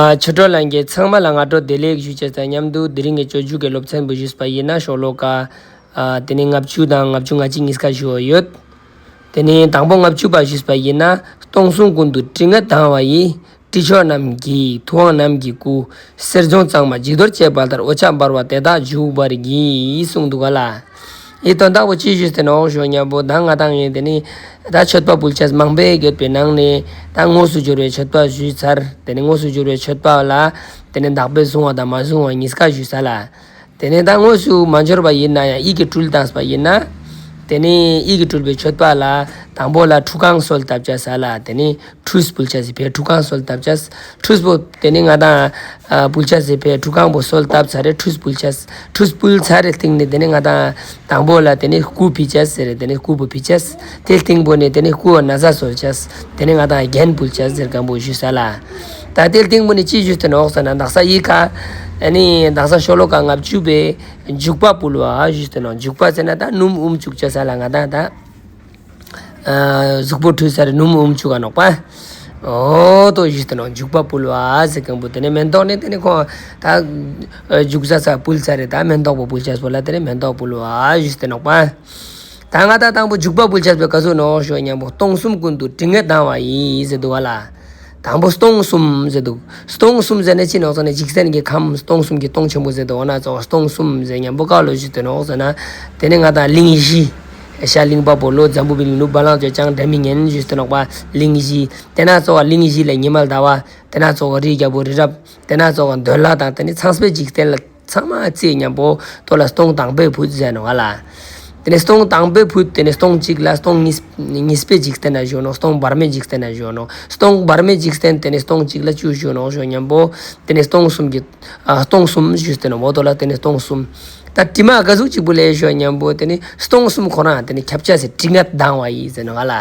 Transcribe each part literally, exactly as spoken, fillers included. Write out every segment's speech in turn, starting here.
ཨ་ཆོས་གྲོགས་ལྷན་རྒྱས་ཚང་མ་ལ་སྔ་དྲོ་བདེ་ལེགས་ཞུ་ཅེས་དང་མཉམ་དུ་དེ་རིང་གི་སྤྱོད་འཇུག་གི་སློབ་ཚན་པོ་ཞུས་པ་ཡིན་ན་ཤོ་ལོ་ཀ་ཨ་དེ་ནི་ལྔ་བཅུ་དང་ལྔ་བཅུ་ང་གཅིག་གཉིས་ཀ་ཞུ་བ་ཡོད། དེ་ནི་དང་པོ་ལྔ་བཅུ་པ་ཞུས་པ་ཡིན་ན། སྟོང་གསུམ་ཀུན་ཏུ་དྲི་ངད་ལྡང་བ་ཡི། དྲི་མཆོག་རྣམས་ཀྱིས་ཐུབ་དབང་རྣམས་ཀྱི་སྐུ། གསེར་སྦྱངས་གཙང་མ་བྱི་དོར་བྱེད་པ་ལྟར། འོད་ཆགས་འབར་བ་དེ་དག་བྱུག་པར་བགྱི། གསུངས་འདུག་ག་ལ། འི་དོན་དག་པོ་ཅི་ཞུས་ཏེ་ནོག་ཞུ་ཉམ་པོ་ད་ང་དང་ངི་དེ་ནི་ད་མཆོད་པ་ཕུལ་ཅེས་མང་པོ་ཡོད་པའི་ནང་ནས་ད་དངོས་སུ་འབྱོར་བའི་མཆོད་པ་ཞུས་ཚར། དེ་ནི་དངོས་སུ་འབྱོར་བའི་མཆོད་པ་ལ་དེ་ནི་བདག་པོས་བཟུང་བ་དང་མ་བཟུང་བ་གཉིས་ཀ་ཞུས་ས་ལ། དེ་ནས་ད་དངོས་སུ་མ་འབྱོར་བ་ཡིན་ན་ཡང་ཡིད་ཀྱིས་སྤྲུལ་བཏངས་པ་ཡིན་ན། དེ་ནས་ཡིད་ཀྱིས་སྤྲུལ་པའི་མཆོད་པ་ལ་དང་པོ་ལ་ཁྲུས་ཁང་གསོལ་བཏབ་ཅེས་ལ་དེ་ནས་ཁྲུས་ཕུལ་ཅེས་སི་ཕིའ་ཁྲུས་ཁང་གསོལ་བཏབ་ཅེས། ཁྲུས་པོ་དེ་ནས་ང་དང་ཨ་ཕུལ་ཅེས་སི་ཕིའ་ཁྲུས་ཁང་པོ་གསོལ་བཏབ་ཚར་རེ་ཁྲུས་ཕུལ་ཅེས། ཁྲུས་ཕུལ་ཚར་རེ་སྟིང་ནས་དེ་ནས་ང་དང་དང་པོ་ལ་དེ་ནས་སྐུ་ཕུལ་ཅེས་ཟེར་རེ་དེ་ནས་སྐུ་པོ་ཕུལ་ཅེས། དེ་སྟིང་པོ་ནས་དེ་ནས་སྐུ་ན་བཟའ་གསོལ་ཅེས། དེ་ནས་ང་དང་རྒྱན་ཕུལ་ཅེས་ཟེར་མཁན་པོ་ཞུས་ས་ལ། ད་དེ་སྟིང་པོ་ནས་ཅི་ཞུས་ཏེ་ནོག་ཟེར་ན་དག་ས་ཡི་ཀ་ཨ་ནི་དག་ས་ཤོ་ལོ་ཀ་ལྔ་བཅུ་པའི་འཇུག་པ་ཕུལ་བ་ཞུས་ཏེ་ནོག་འཇུག་པ་ཟེར་ན་ད་སྣུམ་འུམ་བཅུག་ཅེས་ལ་ང་དང་ད་ཨ་གཟུགས་པོ་ཁྲུས་ཚར་རེ་སྣུམ་འུམ་བཅུག་ག་ནོག་པ། འོ་དོ་ཞུས་ཏེ་ནོག་འཇུག་པ་ཕུལ་བ་ཟེར་མཁན་པོ་དེ་ནས་མེན་ཏོག་ནས་དེ་ནས་ཁོང་ད་ཨ་འཇུག་ས་ས་ཕུལ་ཚར་རེ་ད་མེན་ཏོག་པོ་ཕུལ་ཅེས་པོ་ལ་དེ་ནས་མེན་ཏོག་ཕུལ་བ་ཞུས་ཏེ་ནོག་པ། ད་ང་དང་དང་པོ་འཇུག་པ་ཕུལ་ཅེས་པོ་ག་ཟུག་ནོག་ཞུ་ཉམ་པོ་སྟོང་གསུམ་ཀུན་ཏུ་དྲི་ངད་ལྡང་བ་ཡི་ཟེར་འདུག་ག་ལ། དང་པོ་སྟོང་གསུམ་ཟེར་འདུག་སྟོང་གསུམ་ཟེར་ན་ཅི་ནོག་ཟེར་ན་འཇིག་རྟེན་གྱི་ཁམས་སྟོང་གསུམ་གྱི་སྟོང་ཆེན་པོ་ཟེར་འདུག་འོ་ན་ཙོགས་སྟོང་གསུམ་ཟེར་ཉམ་པོ་ག་ལོ་ཞུས་ཏེ་ནོག་ཟེར་ན། དེ་ནས་ང་དང་གླིང་བཞི། ཤར་གླིང་པ་པོ་ལྷོ་འཛམ་བུ་གླིང་ནུབ་བ་ལང་སྤྱོད་བྱང་སྒྲ་མི་སྙན་ཞུས་ཏེ་ནོག་པ་གླིང་བཞི། དེ་ན་ཙོགས་གླིང་བཞི་ལ་ཉི་མ་ཟླ་བ། དེ་ན་ཙོགས་རི་རྒྱལ་པོ་རི་རབ། དེ་ན་ཙོགས་འདོད་ལྷ་དང་དེ་ནས་ཚངས་པའི་འཇིག་རྟེན་ལ། ཚང་མ་རྩིས་ཉམ་པོ་དོ་ལ་སྟོང་དང་པོའི་ཕུད་ཟེར་ནོག་ག་ལ། དེ་ནས་སྟོང་དང་པོའི་ཕུད་དེ་ནས་སྟོང་གཅིག་ལ་སྟོང་གཉིས་གཉིས་པའི་འཇིག་རྟེན་ན་བཞུགས་ནོག་སྟོང་བར་མའི་འཇིག་རྟེན་ན་བཞུགས་ནོག་སྟོང་བར་མའི་འཇིག་རྟེན་དེ་ནས་སྟོང་གཅིག་ལ་ཅི་བཞུགས་ནོག་ཞུ་ཉམ་པོ། དེ་ནས་སྟོང་གསུམ་གྱི་ཨ་སྟོང་གསུམ་ཞུས་ཏེ་ནོག་འོ་དོ་ལ་དེ་ནས་སྟོང་གསུམ། ད་དྲི་མ་ག་ཟུག་ཅིག་པོ་ལས་ཞུ་ཉམ་པོ་དེ་ནས་སྟོང་གསུམ་ཁོ་རང་དེ་ནས་ཁྱབ་ཅེས་སི་དྲི་ངད་ལྡང་བ་ཡི་ཟེར་ནོག་ག་ལ།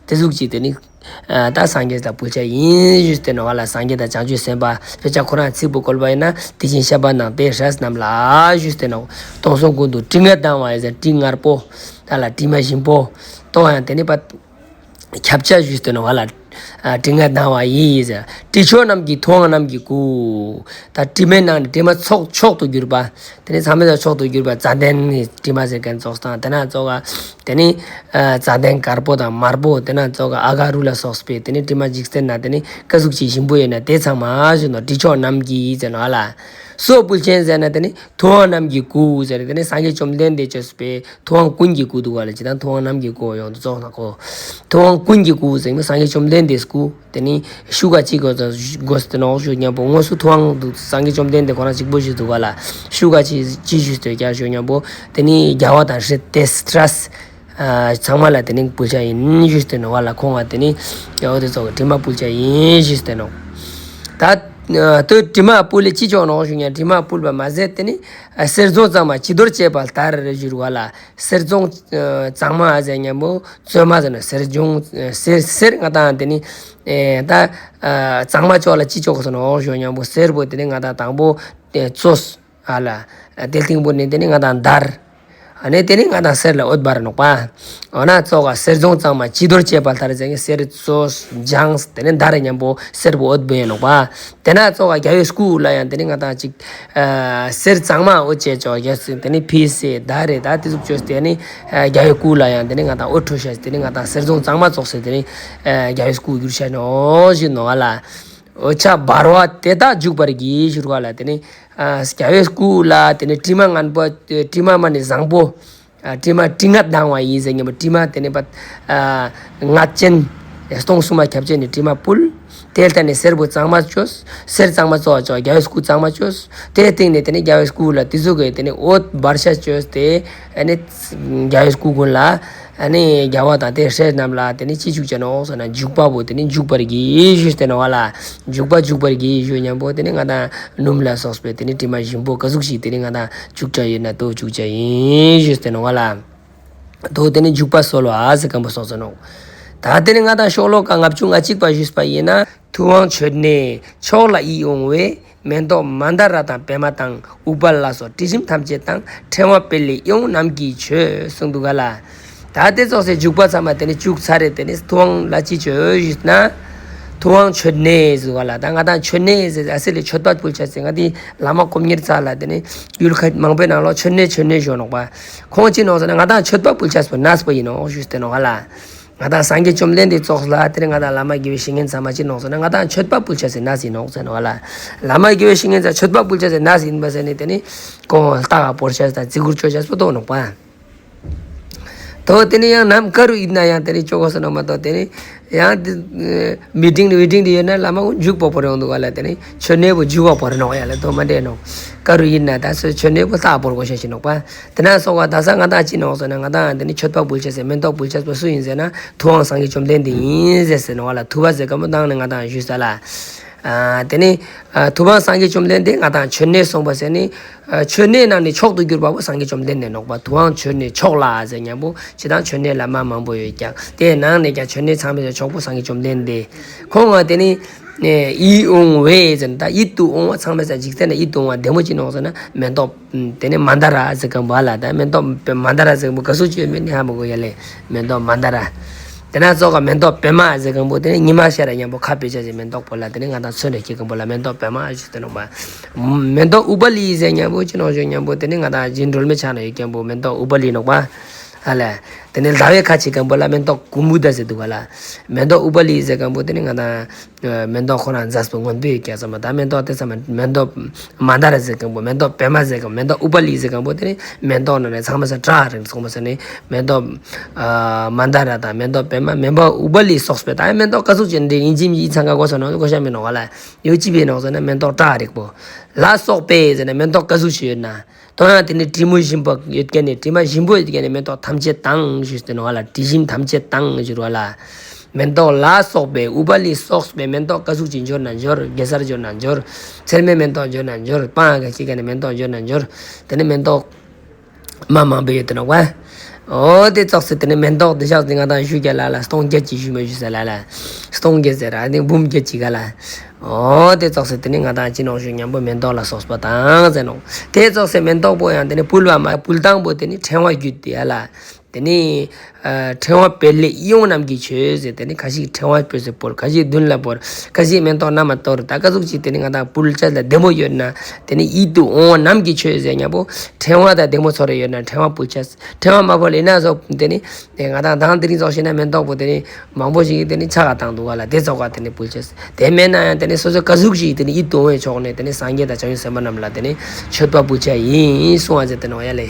དེ་ཟུག་ཅིག་དེ་ནས། ཨ་ད་སངས་རྒྱས་ལ་ཕུལ་ཅེས་ཡིན་ཞུས་ཏེ་ནོག་ག་ལ། སངས་རྒྱས་དང་བྱང་ཆུབ་སེམས་དཔའ་དཔེ་ཆ་ཁོ་རང་ཚིག་པོ་བཀོལ་བ་ཡིན་ན་དེ་བཞིན་གཤེགས་པ་དང་དེ་སྲས་རྣམས་ལ་ཞུས་ཏེ་ནོག་སྟོང་གསུམ་ཀུན་ཏུ་དྲི་ངད་ལྡང་བ་ཡི་ཟེར་དྲི་ངར་པོ། ད་ལ་དྲི་མ་ཞིམ་པོ། དོ་ཡང་དེ་ནི་པ། ཁྱབ་ཅེས་ཞུས་ཏེ་ནོག་ག་ལ། ཨ་དྲི་ངད་ལྡང་བ་ཡི་ཟེར། དྲི་མཆོག་རྣམས་ཀྱིས་ཐུབ་དབང་རྣམས་ཀྱི་སྐུ། ད་དྲི་མའི་ནང་ནས་དྲི་མ་མཆོག་མཆོག་ཏུ་གྱུར་པ། དེ་ནི་ཚང་མའི་མཆོག་ཏུ་གྱུར་པ་ཙན་དན་ནི་དྲི་མ་ཟེར་མཁན་ཙོགས་དང་དེ་ན་ཙོགས་ག་དེ་ནི་ཨ་ཙན་དན་དཀར་པོ་དང་དམར་པོ་དེ་ན་ཙོགས་ག་ཨ་ག་རུ་ལ་སོགས་པའི་དེ་ནི་དྲི་མ་འཇིག་རྟེན་ན་དེ་ནི་ག་ཟུག་ཅིག་ཞིམ་པོ་ཡོད་ན་དེ་ཚང་མ་ཞུ་ནོག་དྲི་མཆོག་རྣམས་ཀྱིས་ཟེར་ནོག་ག་ལ། སུ་ཕུལ་ཅེས་ཟེར་ན་དེ་ནི་ཐུབ་དབང་རྣམས་ཀྱི་སྐུ་ཟེར་དེ་ནི་སངས་རྒྱས་བཅོམ་ལྡན་འདས་ཅོས་པའི་ཐུབ་དབང་ཀུན་གྱི་སྐུ་འདུག་ག་ལ། ཅི་དང་ཐུབ་དབང་རྣམས་ཀྱི་སྐུ་ཡོང་དུ་ཙོགས་ན་ཁོ། ཐུབ་དབང་ཀུན་གྱི་སྐུ་ཟེར་ན་སངས་རྒྱས་བཅོམ་ལྡན་འདས་སྐུ། དེ་ནི་ཤུགས་ཀ་ཅིག་དགོས་དགོས་ཏེ་ནོག་ཞུ་ཉམ་པོ་དངོས་སུ་ཐུབ་དབང་འདུག་སངས་རྒྱས་བཅོམ་ལྡན་འདས་ཁོ་རང་གཅིག་པོ་ཞུ་འདུག་ག་ལ། ཤུགས་ཀ་ཅིག་ཅི་ཞུས་ཏེ་ཀྱང་ཞུ་ཉམ་པོ་དེ་ནི་རྒྱལ་བ་དང་སྲས་དེ་སྲས་ཨ་ཚང་མ་ལ་དེ་ནི་ཕུལ་ཅེས་ཡིན་ཞུས་ཏེ་ནོག་ག་ལ། ཁོང་བ་དེ་ནི་རྒྱལ་བ་དེ་ཚོ་གི་དྲི་མ་ཕུལ་ཅེས་ཡིན་ཞུས་ཏེ་ནོག་ད་ཨ་དོ་དྲི་མ་ཕུལ་ལེ་ཅི་ཆོག་ནོག་ཞུ་ཉམ་དྲི་མ་ཕུལ་བ་མ་ཟད་དེ་ནི་ཨ་གསེར་སྦྱངས་གཙང་མ་བྱི་དོར་བྱེད་པ་ལྟར་ཞུ་རུ་ག་ལ། གསེར་སྦྱངས་ཨ་གཙང་མ་ཟེར་ཉམ་པོ་བཙོས་མ་ཟེར་ན་གསེར་སྦྱངས་ཨ་གསེར་གསེར་ང་དང་དེ་ནི་ཨེ་ད་ཨ་གཙང་མ་ཅོག་ལ་ཅི་ཅོག་ཟེར་ནོག་ཞུ་ཉམ་པོ་གསེར་པོ་དེ་ནི་ང་དང་དང་པོ་ཨེ་བཙོས་ཨ་ལ། ཨ་དེ་སྟིང་པོ་ནི་དེ་ནི་ང་དང་བརྡར། ཨ་ནི་དེ་ནི་ང་དང་གསེར་ལ་འོད་འབར་ནོག་པ། འོ་ན་ཙོགས་ག་གསེར་སྦྱངས་གཙང་མ་བྱི་དོར་བྱེད་པ་ལྟར་ཟེར་ནི་གསེར་བཙོས་སྦྱངས་དེ་ནི་བརྡར་ཉམ་པོ་གསེར་པོ་འོད་འབར་ནོག་པ། དེ་ན་ཙོགས་ག་རྒྱལ་བའི་སྐུ་ལ་ཡང་དེ་ནི་ང་དང་ཅིག་ཨ་གསེར་གཙང་མ་འོད་བྱེད་ཅོག་རྒྱལ་སྲས་དེ་ནི་ཕི་སེ་ད་རེ་ད་དེ་ཟུག་ཅོས་ཏེ་ནི་ཨ་རྒྱལ་བའི་སྐུ་ལ་ཡང་དེ་ནི་ང་དང་འོད་འཕྲོ་ཤེས་དེ་ནི་ང་དང་གསེར་སྦྱངས་གཙང་མ་ཙོགས་སེ་དེ་ནི་ཨ་རྒྱལ་བའི་སྐུ་གྱུར་ཤེས་ནོག་ཞུ་ནོག་ག་ལ། འོད་ཆགས་འབར་བ་དེ་དག་བྱུག་པར་བགྱི་ཞུ་རུ་ག་ལ། དེ་ནི་ཨ་རྒྱལ་བའི་སྐུ་ལ་དེ་ནི་དྲི་མ་ངན་པོ་དྲི་མ་མ་ནི་བཟང་པོ། ཨ་དྲི་མ་དྲི་ངད་ལྡང་བ་ཡིན་ཟེར་ཉམ་པོ་དྲི་མ་དེ་ནི་པ་ཨ་ངད་ཅན། སྟོང་གསུམ་མ་ཁྱབ་ཅན་ནི་དྲི་མ་ཕུལ། དེ་ལྟར་ནི་གསེར་པོ་གཙང་མ་ཅོས། གསེར་གཙང་མ་ཙོགས་ཅོག་རྒྱལ་བའི་སྐུ་གཙང་མ་ཅོས། དེ་སྟེང་ནས་དེ་ནི་རྒྱལ་བའི་སྐུ་ལ་དེ་ཟུག་གི་དེ་ནི་འོད་འབར་ཤེས་ཅོས་ཏེ་ཨ་ནི་རྒྱལ་བའི་སྐུ་ཀུན་ལ། ཨ་ནི་རྒྱལ་བ་དང་དེ་སྲས་རྣམས་ལ་དེ་ནི་ཅི་བྱུག་ཅེས་ནོག་ཟེར་ན་བྱུག་པ་པོ་དེ་ནི་བྱུག་པར་བགྱི་ཞུས་ཏེ་ནོག་ག་ལ། བྱུག་པ་བྱུག་པར་བགྱི་ཞུ་ཉམ་པོ་དེ་ནི་ང་དང་སྣུམ་ལ་སོགས་པའི་དེ་ནི་དྲི་མ་ཞིམ་པོ་ག་ཟུག་ཞིག་དེ་ནི་ང་དང་བྱུག་ཅེས་ཡོད་ན་དོ་བྱུག་ཅེས་ཡིན་ཞུས་ཏེ་ནོག་ག་ལ། དོ་དེ་ནི་བྱུག་པ་གསོལ་བ་ཟེར་མཁན་པོ་སོང་ཟེར་ནོག་ད་དེ་ནི་ང་དང་ཤོ་ལོ་ཀ་ལྔ་བཅུ་ང་གཅིག་པ་ཞུས་པ་ཡིན་ན། ཐུབ་དབང་མཆོད་གནས་མཆོག་ལ་ཡིད་འོང་བའི། མེ་ཏོག་མནྡཱ་ར་དང་པདྨ་དང་། ཨུཏྤ་ལ་སོགས་དྲི་ཞིམ་ཐམས་ཅད་དང་། ཕྲེང་བ་སྤེལ་ལེགས་ཡིད་འོང་རྣམས་ཀྱིས་མཆོད། གསུངས་འདུག་ག་ལ། ད་དེ་ཙོགས་སེ་བྱུག་པ་ཚང་མ་དེ་ནི་བྱུག་ཚར་རེ་དེ་ནི་ཐུབ་དབང་ལ་ཅི་མཆོད་ཞུས་ན། ཐུབ་དབང་མཆོད་གནས་ཟེར་བ་ལ། ད་ང་དང་མཆོད་གནས་ཟེར་ཨ་སི་ལི་མཆོད་པ་ཕུལ་ཆ་ཟེར། ང་དང་བླ་མ་དཀོན་གཉེར་ཙ་ལ་དེ་ནི་ཡུལ་ཁ་མང་པོའི་ནང་ལོ་མཆོད་གནས་མཆོད་གནས་ཞུ་ནོག་པ། ཁོང་ཅི་ནོག་ཟེར་ན་ང་དང་མཆོད་པ་ཕུལ་ཆ་ཟེར་ནས་པོ་ཡིན་ནོག་ཞུས་ཏེ་ནོག་ལ། ང་དང་སངས་རྒྱས་བཅོམ་ལྡན་འདས་ཙོགས་ལ་དེ་ནི་ང་དང་བླ་མ་དགེ་བའི་བཤེས་གཉེན་ཚང་མ་ཅི་ནོག་ཟེར་ན་ང་དང་མཆོད་པ་ཕུལ་ཆ་ཟེར་ནས་ཡིན་ནོག་ཟེར་ནོག་ལ། བླ་མ་དགེ་བའི་བཤེས་གཉེན་ཚང་མཆོད་པ་ཕུལ་ཆ་ཟེར་ནས་ཡིན་པ་ཟེར་ནི་དེ་ནི་ཁོང་ལྟ་ག་བོར་ཆ་ཟེར་བརྩི་བཀུར་ཅོ་ཆ་ཟེར་པོ་དོ་ནོག་པ། དོ་དེ་ནི་ཡང་ནམ་ཀ་རུ་ཡིན་ན་ཡང་དེ་ནི་ཅོ་གོས་ནོག་མ་གཏོགས་དེ་ནི་ཡང་དེ་མི་ཊིང་ཝི་ཊིང་དེ་ཡོད་ན་བླ་མ་ཀུན་མཇུག་པོ་བོར་ཡོང་འདུག་ག་ལ། དེ་ནི་མཆོད་གནས་པོ་མཇུག་པོ་བོར་ནོག་ཡ་ལ། དོ་མ་འདྲེ་ནོག། ཀ་རུ་ཡིན་ན་ད་སོ་མཆོད་གནས་པོ་ལྟ་བོར་གོས་ཤེས་ཤིག་ནོག་པ། དེ་ན་སོགས་པ་ད་ས་ང་དང་ཅི་ནོག་ཟེར་ན་ང་དང་དེ་ནི་མཆོད་པ་ཕུལ་ཆ་ཟེར་མེ་ཏོག་ཕུལ་ཆ་པོ་སུ་ཡིན་ཟེར་ན་ཐུབ་དབང་སངས་རྒྱས་བཅོམ་ལྡན་འདས་ཡིན་ཟེར་ཟེར་ནོག་ལ། ཐུབ་པ་ཟེར་མཁན་པོ་དང་ནི་ང་དང་ཞུས་ས་ལ། ཨ་དེ་ནི་ཨ་ཐུབ་དབང་སངས་རྒྱས་བཅོམ་ལྡན་འདས་ང་དང་མཆོད་གནས་སོང་པ་ཟེར་ནི་ཨ་མཆོད་གནས་ནང་ནི་མཆོག་ཏུ་གྱུར་པ་པོ་སངས་རྒྱས་བཅོམ་ལྡན་འདས་ནོག་པ། ཐུབ་དབང་མཆོད་གནས་མཆོག་ལ་ཟེར་མཁན་པོ་ཅི་དང་མཆོད་གནས་བླ་མ་མང་པོ་ཡོད་ཀྱང་དེའི་ནང་ནས་ཀྱང་མཆོད་གནས་ཚང་མའི་མཆོག་པོ་སངས་རྒྱས་བཅོམ་ལྡན་འདས། ཁོང་ང་དེ་ནི་ཡིད་འོང་བའི་ཟེར་ན་ད་ཡིད་དུ་འོང་བ་ཚང་མའི་འཇིག་རྟེན་ན་ཡིད་དུ་འོང་བ་བདེ་མོ་ཅི་ནོག་ཟེར་ན་མེ་ཏོག་དེ་ནི་མན་དཱ་ར་ཟེར་མཁན་པོ་ལ། ད་མེ་ཏོག་མན་དཱ་ར་ཟེར་མཁན་པོ་ག་ཟུག་ཅིག་ཡོད་མེད་ནི་ཧ་མ་གོ་ཡ་ལེ། མེ་ཏོག་མན་དཱ་ར། དེ་ན་ཙོགས་ཀ་མེ་ཏོག་པདྨ་ཟེར་མཁན་པོ་དེ་ནི་ཉི་མ་ཤར་ར་མཉམ་པོ་ཁ་ཕྱེ་ཆ་ཟེར་མེ་ཏོག་པོ་ལ། དེ་ནི་ང་དང་མཚོན་རེ་སྐྱེ་མཁན་པོ་ལ་མེ་ཏོག་པདྨ་ཞུས་ཏེ་ནོག་པ། མེ་ཏོག་ཨུཏྤ་ལི་ཟེར་མཁན་པོ་ཅི་ནོག་ཞུ་མཁན་པོ་དེ་ནི་ང་དང་རྗེ་སྒྲོལ་མའི་ཕྱག་ན་ཡོད་མཁན་པོ་མེ་ཏོག་ཨུཏྤ་ལི་ནོག་པ། ཧ་ལ། དེ་ནི་ཟླ་བའི་ཁ་ཕྱེ་མཁན་པོ་ལ་མེ་ཏོག་ཀུ་མུ་ད་ཟེར་འདུག་ག་ལ། མེ་ཏོག་ཨུཏྤ་ལི་ཟེར་མཁན་པོ་དེ་ནི་ང་དང་མེ་ཏོག་ཁོ་རང་མཛེས་པོ་མངོན་པོའི་རྒྱལ་ས་མ། ད་མེ་ཏོག་དེ་ཚང་མ་མེ་ཏོག་མན་དཱ་ར་ཟེར་མཁན་པོ་མེ་ཏོག་པདྨ་ཟེར་མཁན་མེ་ཏོག་ཨུཏྤ་ལི་ཟེར་མཁན་པོ་དེ་ནི་མེ་ཏོག་ནང་ནས་ཚང་མ་ས་བཀྲ་རེ་སོང་མ་ཟེར་ནི་མེ་ཏོག་ཨ་མན་དཱ་ར་དང་མེ་ཏོག་པདྨ་མེ་ཏོག་ཨུཏྤ་ལི་སོགས་པའི་ད་མེ་ཏོག་ག་ཟུག་ཅིག་འདི་ཡིན་ཅིག་མིན་ཅིག་ཚང་ཀ་གོས་ནོག་གོས་ཤ་མེད་ནོག་ག་ལ། ཡོད་ཅི་བས་ནོག་ཟེར་ན་མེ་ཏོག་བཀྲ་རེ་པོ་ལ་སོགས་པའི་ཟེར་ན་མེ་ཏོག་ག་ཟུག་ཅིག་ཡོད་ན། དོན་ཡང་དེ་ནི་དྲི་མ་ཞིམ་པོ་ཡོད་མཁན་ནི་དྲི་མ་ཞིམ་པོ་ཡོད་མཁན་ནི་མེ་ཏོག་ཐམས་ཅད་དང་ཞུས་ཏེ་ནོག་ལ། དྲི་ཞིམ་ཐམས་ཅད་དང་ཞུ་བ་ལ། མེ་ཏོག་ལ་སོགས་པའི་ཨུཏྤ་ལི་སོགས་པའི་མེ་ཏོག་ག་ཟུག་ཅིག་འབྱོར་ན་འབྱོར། གེ་སར་འབྱོར་ན་འབྱོར། ཚེར་མའི་མེ་ཏོག་འབྱོར་ན་འབྱོར། སྤང་ག་ཅིག་ག་ནི་མེ་ཏོག་འབྱོར་ན་འབྱོར། དེ་ནི་མེ་ཏོག་མ་མང་པོ་ཡོད་དེ་ནོག་པ། འོ་དེ་ཙོགས་སེ་དེ་ནི་མེ་ཏོག་དེ་ཞག་དེ་ང་དང་ཞུ་རྒྱ་ལ་ལ་སྟོང་བརྒྱད་ཅིག་ཞུ་མ་ཞུ་ས་ལ་ལ། སྟོང་བརྒྱད་ཟེར་ར་དེ་འབུམ་བརྒྱད་ཅིག་ག་ལ། འོ་དེ་ཙོགས་སེ་དེ་ནི་ང་དང་ཅི་ནོག་ཞུ་མཉམ་པོ་མེ་ཏོག་ལ་སོགས་པ་དང་ཟེར་ནོག། དེ་ཙོགས་སེ་མེ་ཏོག་པོ་ཡང་དེ་ནི་ཕུལ་བ་མ་ཕུལ་སྟངས་པོ་དེ་ནི་ཕྲེང་བ་བརྒྱུད་དེ་ཡ་ལ། དེ་ནི་ཨ་ཕྲེང་བ་སྤེལ་ལེ་ཡིད་འོང་རྣམས་ཀྱིས་མཆོད་ཟེར། དེ་ནི་ཁ་ཅིག་ཕྲེང་བ་སྤེལ་ཟེར་བོར། ཁ་ཅིག་མདུན་ལ་བོར། ཁ་ཅིག་མེ་ཏོག་ནམ་མཁའ་གཏོར། ད་ག་ཟུག་ཅིག་དེ་ནི་ང་དང་ཕུལ་ཆ་ལ་བདེ་མོ་ཡོད་ན་དེ་ནི་ཡིད་དུ་འོང་བ་རྣམས་ཀྱིས་མཆོད་ཟེར་མཉམ་པོ་ཕྲེང་བ་དང་བདེ་མོ་ཚོར་རེ་ཡོད་ན་ཕྲེང་བ་ཕུལ་ཆ། ཕྲེང་བ་མ་ཕུལ་ཡིན་ན་སོགས་དེ་ནི་དེ་ང་དང་དང་དེ་རིང་ཙོགས་ཤིག་ན་མེ་ཏོག་པོ་དེ་ནི་མང་པོ་ཞིག་གིས་དེ་ནི་ཕྱག་ག་བཏང་འདུག་ག་ལ། དེ་ཙོགས་ག་དེ་ནི་ཕུལ་ཆ། དེ་མེད་ན་ཡང་དེ་ནི་སོ་སོ་ག་ཟུག་ཞིག་དེ་ནི་ཡིད་དུ་འོང་བའི་ཕྱོགས་ནས་དེ་ནི་སངས་རྒྱས་དང་བྱང་ཆུབ་སེམས་དཔའ་རྣམས་ལ་དེ་ནི་མཆོད་པ་ཕུལ་ཆ་ཡིན་གསུང་བ་མཛད་དེ་ནོག་ཡ་ལེ།